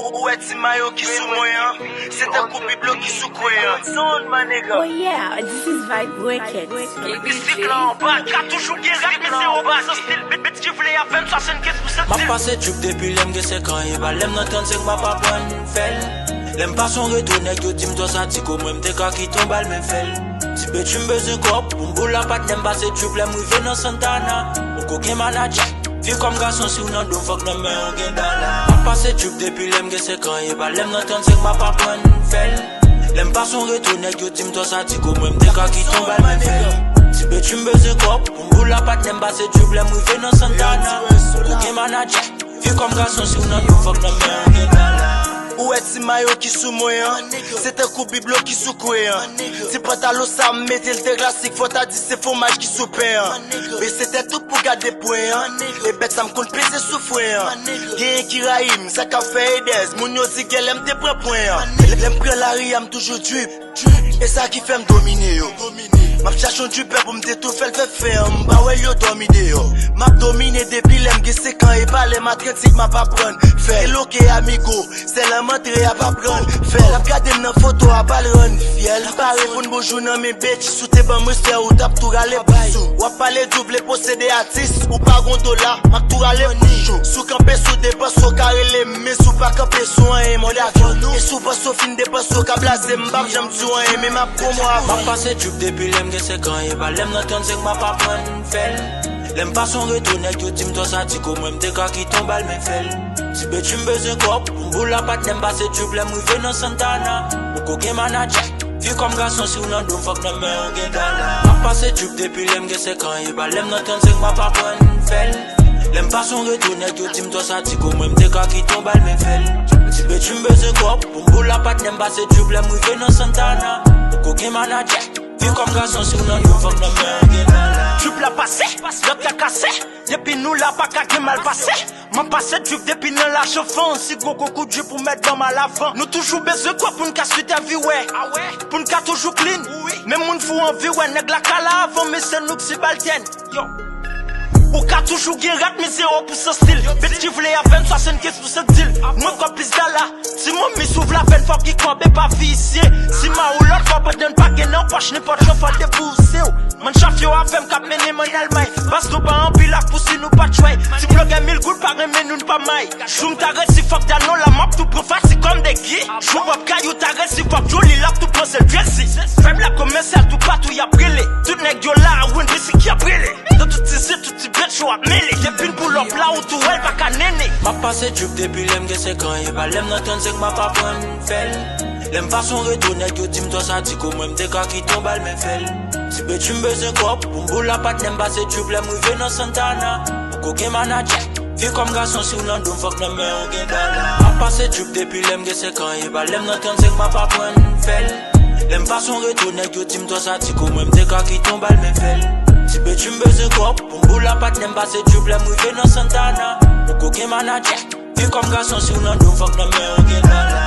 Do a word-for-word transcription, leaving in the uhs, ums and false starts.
Ou wè ti mayo ki sou mwen an, se tankou biblo ki sou kwen an. Zone, my nigga. Oh yeah, this is Vibe Records. Disip lan anba, ka toujou gen règ, men se anba san stil. Bitch ki vle avè m, swasannkenz pou san M ap stil. Pase drip depi lè m gen senk an, e pa lè m nan trannsenk m ap aprann fè l. Lè m pase yon reto, nèg yo di m twò sadiko, mwen m te ka kite yon bal men fè l. Ti bitch m bezwen kòb pou m boule a patnè m pase drip lè m rive nan Santana. Poko gen manadjè. Viv kòm gason, si w nan do m fòk nan men w gen dala. M ap pase drip depi lè m gen senk an, e pa lè m nan trannsenk m ap aprann fè l. Lè m pase yon reto, nèg yo di m twò sadiko, mwen m te ka kite yon bal men fè l. Ti bitch m bezwen kòb pou m boule a patnè m pase drip lè m rive nan Santana. Poko gen manadjè. Viv kòm gason, si w nan do m fòk nan men w gen dala. Ou wè ti mayo ki sou mwen an, se tankou biblo ki sou kwen an. Ti pantalon sa m mete l te klasik, fò ta di se fwomaj ki sou pen an. Bese tèt ou pou gade pwen an, e bèt sa m konn peze sou fren an. Genyen ki rayi m, sa k ap fè edèz, moun yo di gèlè m te pran pwen an. Lè m pran lari a m toujou drip, e sa ki fè m domine yo. M ap chache yon dripper pou m te tou fè l fè fen an, m pa wè l yo dòmi deyò. M ap domine depi lè m gen senk an, e pa lè m a trannsenk m ap aprann fè l. Loke amigo, se lè m antre y ap aprann fè l. L ap gade m nan foto a pa l rann fyèl. M pare pou n bonjou nan men bitch, si w te ban m respè ou t ap tou rale pou sou. W ap pale double posede atis, ou pa gon dola, m ap tou rale pou chou. Si w kanpe sou depans ou ka rele m, men si w pa kanpe sou anyen mòd avyon. E si w panse w fin depanse w ka blaze m, m p ap janm di w anyen, men m ap pran mò M ap avan. Pase drip depi lè m gen senk an, e pa lè m nan trannsenk m ap aprann fè l. Lè m pase yon reto, nèg yo di m twò sadiko, mwen m te ka kite yon bal men fè l. Ti bitch m bezwen kòb pou m boule a patnè m pase drip lè m rive nan Santana. Poko gen manadjè. Viv kòm gason, si w nan do m fòk nan men w gen dala. M ap pase drip depi lè m gen senk an, e pa lè m nan trannsenk m ap aprann fè l. Lè m pase yon reto, nèg yo di m twò sadiko, mwen m te ka kite yon bal men fè l. Ti bitch m bezwen kòb pou m boule a patnè m pase drip lè m rive nan Santana. Poko gen manadjè. Viv kòm gason, si w nan do m fòk nan men w gen dala. Drip la pase, lòt la kase. Depi nou la pa ka gen mal pase. M ap pase drip depi nan lachofan. Si gwo gwo kou drip ou mèt ban m al avan. Nou toujou bezwen kwè pou n ka swiv a viwè. Pou n ka toujou clean. Menm moun fou anvi wè nèg la ka la avan, men se nou k sibaltèn. Yo. Ou ka toujou gen règ, men zewo pou san stil. Bitch ki vle avè m, swasannkenz pou san dil. Mwen kòb plis dala. Ti manmi si w vle avè n fòk gen kòb e pa visye. Si ma ou lòt fò pandan n pa gen nan pòch, nenpòt jan fò debouse w. Manchaf yo avè m k ap mennen m ann Almay. Baz nou pa anpil ak pou si nou pa tchway. Ti blogè mil goud pa renmen nou n pa may. Jou m ta resi fòk Dano la m ap tou pran fasi kòm de gi. Jou Bob Kayou ta resi fòk Joli l ap tou pran sèl Jezi. Fèb la komèsyal toupatou y ap rele. Tout nèg yo la a win pisi ki ap rele. Nan tout ti zil, tout ti bèt yo ap mele. Depi n pull up la ou tou wè l pa ka nene. M ap pase drip depi lè m gen senk an, e pa lè m nan trannsenk m ap aprann fè l. Lè m pase yon reto, nèg yo di m twò sadiko, mwen m te ka kite yon bal men fè l. Ti bitch m bezwen kòb pou m boule a patnè m pase drip lè m rive nan Santana. Poko gen manadjè. Viv kòm gason, si w nan do m fòk nan men w gen dala. M ap pase drip depi lè m gen senk an, e pa lè m nan trannsenk m ap aprann fè l. Lè m pase yon reto, nèg yo di m twò sadiko, mwen m te ka kite yon bal men fè l. Ti bitch m bezwen kòb pou m boule a patnè m pase drip lè m rive nan Santana. Poko gen manadjè. Viv kòm gason, si w nan do m fòk nan men w gen dala.